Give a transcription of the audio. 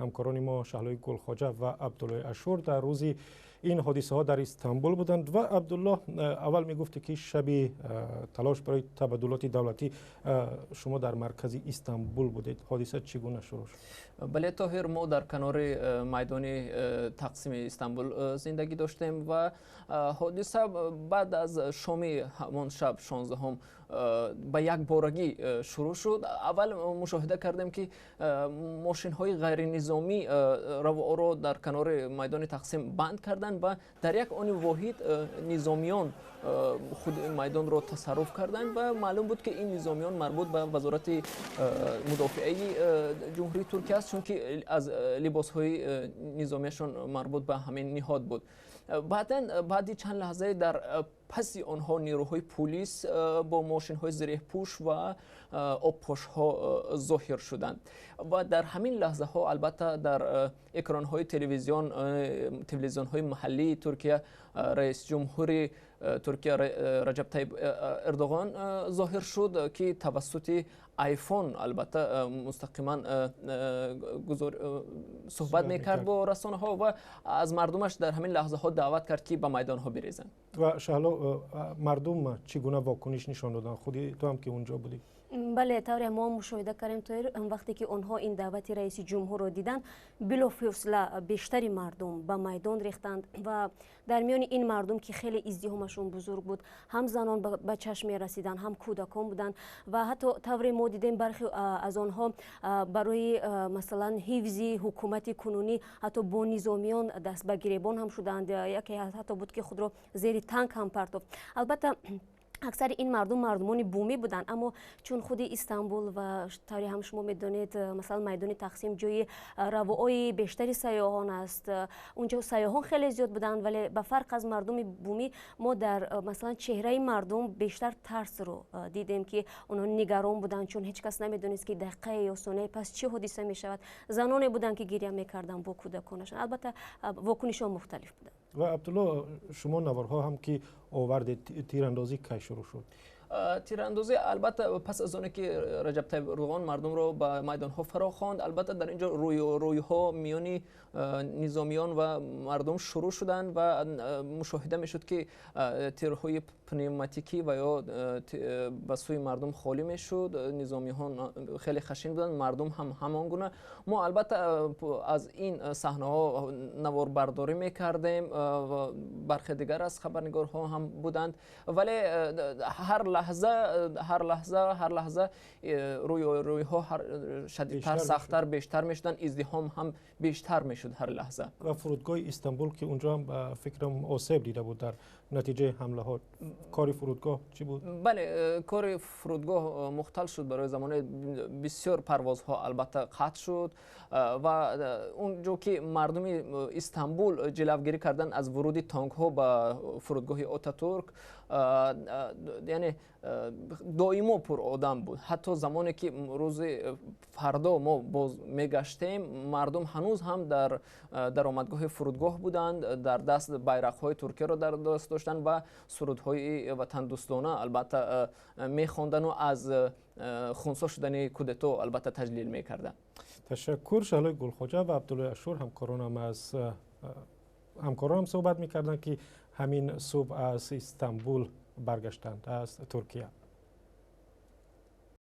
Ҳамкорони мо Шаҳлои Гулхоҷа ва Абдуллои Ашур дар рӯзи ин ҳодисаҳо дар Истанбул буданд. Ва Абдуллоҳ, аввал мегуфте, ки шаби талош барои табаддулоти давлатӣ шумо дар маркази Истанбул будед. Ҳодиса чӣ гуна шурӯъ шуд? Бале, Тоҳир, мо дар канори майдони Тақсими Истанбул зиндагӣ доштем ва ҳодиса баъд аз шоми ҳамон шаб, 16-ум, ба якборагӣ шурӯъ шуд. Аввал мушоҳида кардем, ки мошинҳои ғайринизомӣ раворо дар канори майдони Тақсим банд карданд ва дар як они воҳид низомиён худи майдонро тасарруф карданд ва маълум буд, ки ин низомиён марбут ба Вазорати мудофиаи Ҷумҳурии Туркия аст, чунки аз либосҳои низомияшон марбут ба ҳамин ниҳод буд. Баъдан, баъди чанд лаҳзае, дар паси онҳо нерӯҳои пулис бо мошинҳои зиреҳпӯш ва обпошҳо зоҳир шуданд. Ва дар ҳамин лаҳзаҳо, албатта, дар экранҳои телевизионҳои маҳаллии Туркия раисҷумҳури Туркия Раҷаб Тайиб Эрдоғон зоҳир шуд, ки тавассути айфон, албатта, мустақиман суҳбат мекард бо расонаҳо ва аз мардумаш дар ҳамин лаҳзаҳо даъват кард, ки ба майдонҳо бирезанд. Ва Шаҳло, мардум чӣ гуна вокуниш нишон доданд? Худи ту ҳам ки унҷо будӣ. Бале, тавре мо мушоҳида кардем, Тоҳир, вақте ки онҳо ин даъвати раиси ҷумҳурро диданд, билофосила бештари мардум ба майдон рехтанд. Ва дар миёни ин мардум, ки хеле издиҳомашон бузург буд, ҳам занон ба чашм мерасиданд, ҳам кӯдакон буданд. Ва ҳатто, тавре мо дидем, бархе аз онҳо барои, масалан, ҳифзи ҳукумати кунунӣ ҳатто бо низомиён даст ба гиребон ҳам шуданд. Яке ҳатто буд, ки худро зери танк ҳам партофт. Албатта, аксари ин мардум мардумони бумӣ буданд, аммо чун худи Истанбул ва, тавре ҳам шумо медонед, масалан, майдони Тақсим ҷои равои бештари сайёҳон аст, унҷо сайёҳон хеле зиёд буданд. Вале ба фарқ аз мардуми бумӣ, мо дар, масалан, чеҳраи мардум бештар тарсро дидем, ки онҳо нигарон буданд, чун ҳеҷ кас намедонист, ки дақиқае ё сонияе пас чӣ ҳодиса мешавад. Заноне буданд, ки гиря мекарданд бо кӯдаконашон. Албатта, вокунишҳо мухталиф буданд. Ва Абдулло, шумо наворҳо ҳам ки овардед, тирандозӣ кай шурӯъ шуд? Тирандозӣ, албатта, пас аз оне ки Раҷаб Тайиб Эрдоғон мардумро ба майдонҳо фаро хонд, албатта, дар ин ҷо рӯйрӯйҳо миёни низомиён ва мардум шурӯъ шуданд ва мушоҳида мешуд, ки тирҳои пневматикӣ ва ё ба сӯи мардум холӣ мешуд. Низомиҳон хеле хашин буданд, мардум ҳам ҳамон гуна. Мо, албатта, аз ин саҳнаҳо наворбардорӣ мекардем, бархе дигар аз хабарнигорҳо ҳам буданд, вале ҳар лаҳза, ҳар лаҳза, ҳар лаҳза рӯйрӯйҳо шадидтар, сахттар, бештар мешуданд, издиҳом ҳам бештар мешуд ҳар лаҳза. Ва фурудгоҳи Истанбул, ки унҷо ҳам, ба фикрам, осеб дида буд дар натиҷаи ҳамлаҳо, кори фурудгоҳ чӣ буд? Бале, кори фурудгоҳ мухтал шуд барои замони бисёр, парвозҳо, албатта, қатъ шуд. Ва он ҷо ки мардуми Истанбул ҷилавгирӣ карданд аз вуруди танкҳо ба фурудгоҳи Отатурк, яъне доимо пур одам буд. Ҳатто замоне ки рӯзи фардо мо боз мегаштем, мардум ҳанӯз ҳам дар даромадгоҳи фурудгоҳ буданд, дар даст байрақҳои Туркияро дар даст доштанд ва сурудҳои ватандӯстона, албатта, мехондану аз хунсо шудани кудето, албатта, таҷлил мекарданд. Ташаккур. Шаҳлои Гулхоҷа ва Абдуллои Ашур, ҳамкоронам, аз ҳамкоронам суҳбат мекарданд, ки ҳамин субҳ аз Истанбул баргаштанд, аз Туркия.